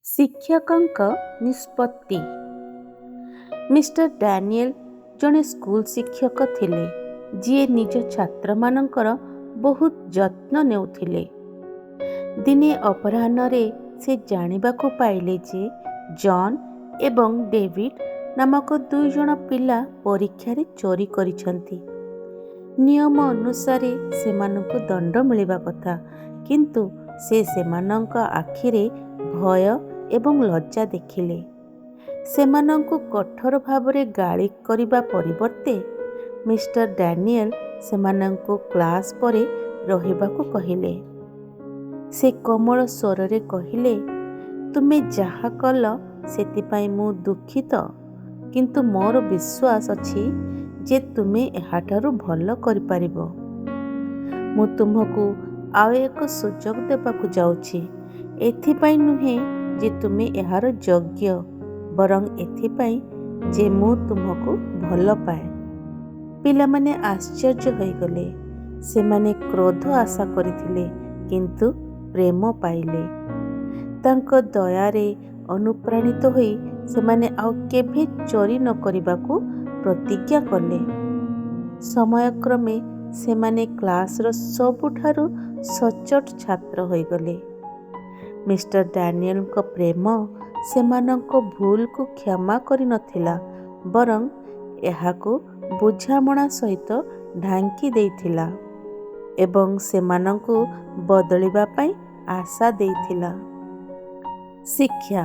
ଶିକ୍ଷକଙ୍କ ନିଷ୍ପତ୍ତି। Mister Daniel ଜଣେ ସ୍କୁଲ ଶିକ୍ଷକ ଥିଲେ ଯିଏ ନିଜ ଛାତ୍ରମାନଙ୍କର ବହୁତ ଯତ୍ନ ନେଉଥିଲେ। ଦିନେ ଅପରାହ୍ନରେ ସେ ଜାଣିବାକୁ ପାଇଲେ ଯେ ଜନ୍ ଏବଂ ଡେଭିଡ୍ ନାମକ ଦୁଇଜଣ ପିଲା ପରୀକ୍ଷାରେ ଚୋରି କରିଛନ୍ତି। ନିୟମ ଅନୁସାରେ ସେମାନଙ୍କୁ ଦଣ୍ଡ ମିଳିବା କଥା, କିନ୍ତୁ ସେ ସେମାନଙ୍କ ଆଖିରେ ଭୟ ଏବଂ ଲଜ୍ଜା ଦେଖିଲେ। ସେମାନଙ୍କୁ କଠୋର ଭାବରେ ଗାଳି କରିବା ପରିବର୍ତ୍ତେ, ମିଷ୍ଟର ଡାନିଏଲ୍ ସେମାନଙ୍କୁ କ୍ଲାସ୍ ପରେ ରହିବାକୁ କହିଲେ। ସେ କୋମଳ ସ୍ୱରରେ କହିଲେ, "ତୁମେ ଯାହା କଲ ସେଥିପାଇଁ ମୁଁ ଦୁଃଖିତ, କିନ୍ତୁ ମୋର ବିଶ୍ୱାସ ଅଛି ଯେ ତୁମେ ଏହାଠାରୁ ଭଲ କରିପାରିବ। ମୁଁ ତୁମକୁ ଆଉ ଏକ ସୁଯୋଗ ଦେବାକୁ ଯାଉଛି, ଏଥିପାଇଁ ନୁହେଁ ଯେ ତୁମେ ଏହାର ଯୋଗ୍ୟ, ବରଂ ଏଥିପାଇଁ ଯେ ମୁଁ ତୁମକୁ ଭଲପାଏ।" ପିଲାମାନେ ଆଶ୍ଚର୍ଯ୍ୟ ହୋଇଗଲେ। ସେମାନେ କ୍ରୋଧ ଆଶା କରିଥିଲେ, କିନ୍ତୁ ପ୍ରେମ ପାଇଲେ। ତାଙ୍କ ଦୟାରେ ଅନୁପ୍ରାଣିତ ହୋଇ ସେମାନେ ଆଉ କେବେ ଚୋରି ନ କରିବାକୁ ପ୍ରତିଜ୍ଞା କଲେ। ସମୟକ୍ରମେ ସେମାନେ କ୍ଲାସ୍‌ର ସବୁଠାରୁ ସଚ୍ଚୋଟ ଛାତ୍ର ହୋଇଗଲେ। ମିଷ୍ଟର ଡାନିଏଲ୍‌ଙ୍କ ପ୍ରେମ ସେମାନଙ୍କ ଭୁଲକୁ କ୍ଷମା କରିନଥିଲା, ବରଂ ଏହାକୁ ବୁଝାମଣା ସହିତ ଢାଙ୍କି ଦେଇଥିଲା ଏବଂ ସେମାନଙ୍କୁ ବଦଳିବା ପାଇଁ ଆଶା ଦେଇଥିଲା। ଶିକ୍ଷା: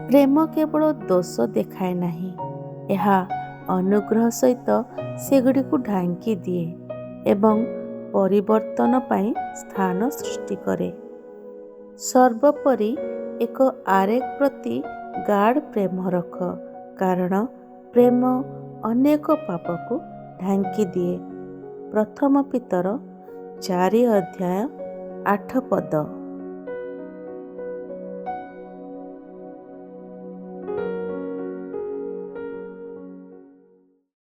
ପ୍ରେମ କେବଳ ଦୋଷ ଦେଖାଏ ନାହିଁ, ଏହା ଅନୁଗ୍ରହ ସହିତ ସେଗୁଡ଼ିକୁ ଢାଙ୍କି ଦିଏ ଏବଂ ପରିବର୍ତ୍ତନ ପାଇଁ ସ୍ଥାନ ସୃଷ୍ଟି କରେ। ସର୍ବୋପରି, ଏକ ଆରେକ ପ୍ରତି ଗାଢ଼ ପ୍ରେମ ରଖ, କାରଣ ପ୍ରେମ ଅନେକ ପାପକୁ ଢାଙ୍କି ଦିଏ। ପ୍ରଥମ ପିତର 4 ଅଧ୍ୟାୟ 8 ପଦ।